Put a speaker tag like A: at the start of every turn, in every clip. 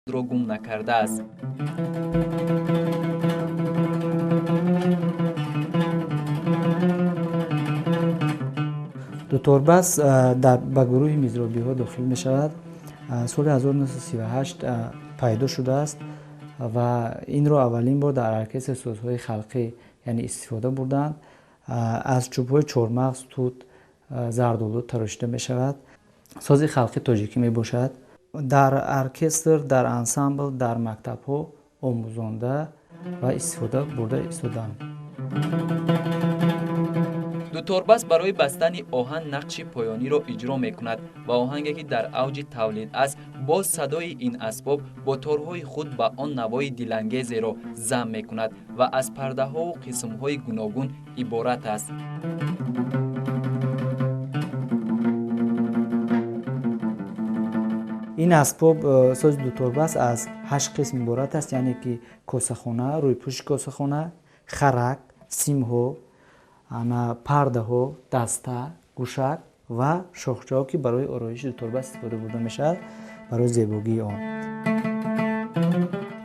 A: Худро гум накардааст.
B: Дуторбас ба гурӯҳи мизробиҳо дохил мешавад. Соли 1938 пайдо шудааст ва инро аввалин бор дар оркестри созҳои халқӣ, яъне, истифода бурданд. Аз чӯбҳои чормағз, тут, зардолу тарошида мешавад. Сози халқи тоҷикӣ мебошад. Дар оркестр, дар ансамбл, дар мактабҳо омӯзонда ва истифода бурда истодаанд.
A: Дуторбас барои бастани оҳанг нақши поёниро иҷро мекунад ва оҳанге, ки дар авҷи тавлид аст, боз садои ин асбоб бо торҳои худ ба он навои дилангезеро зам мекунад ва аз пардаҳову қисмҳои гуногун иборат аст.
B: Ин асбоб, сози дуторбас, аз ҳашт қисм иборат аст, яъне ки косахона, рӯйпӯши косахона, харак, симҳо, ана пардаҳо, даста, гӯшак ва шохчаҳо, ки барои ороиши дуторбас истифода бурда мешавад, барои зебогии он.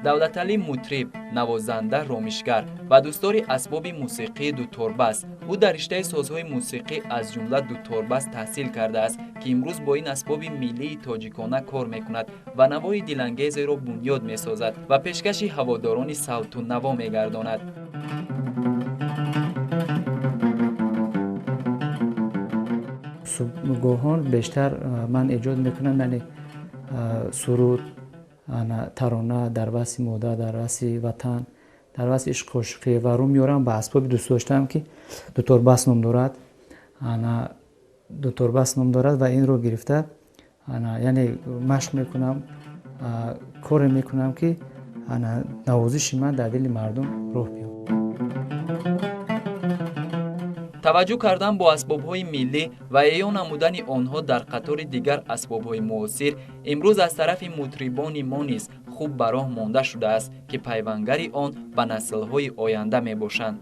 A: Давлаталӣ мутриб, навозанда, ромишгар ва дӯстдори асбоби мусиқии дуторбас. Ӯ дар риштаи созҳои мусиқӣ, аз ҷумла дуторбас, таҳсил кардааст, ки имрӯз бо ин асбоби миллии тоҷикона кор мекунад ва навои дилангезеро бунёд месозад ва пешкаши ҳаводорони савту наво мегардонад.
B: Субҳгоҳон бештар ман эҷод мекунам, яъне суруд, тарона дар васфи модар, дар васфи ватан, дар васфи ишқу ошиқӣ ва рӯ меорам ба асбоби дӯстдоштаам, ки дуторбас ном дорад, ана дуторбас ном дорад, ва инро гирифта, ана, яъне машқ мекунам, коре мекунам, ки ана навозиши ман дар дили мардум роҳ биёбад.
A: Таваҷҷӯҳ кардан бо асбобҳои миллӣ ва эҳё намудани онҳо дар қатори дигар асбобҳои муосир имрӯз аз тарафи мутрибони мо низ хуб ба роҳ монда шудааст, ки пайвангари он ба наслҳои оянда мебошанд.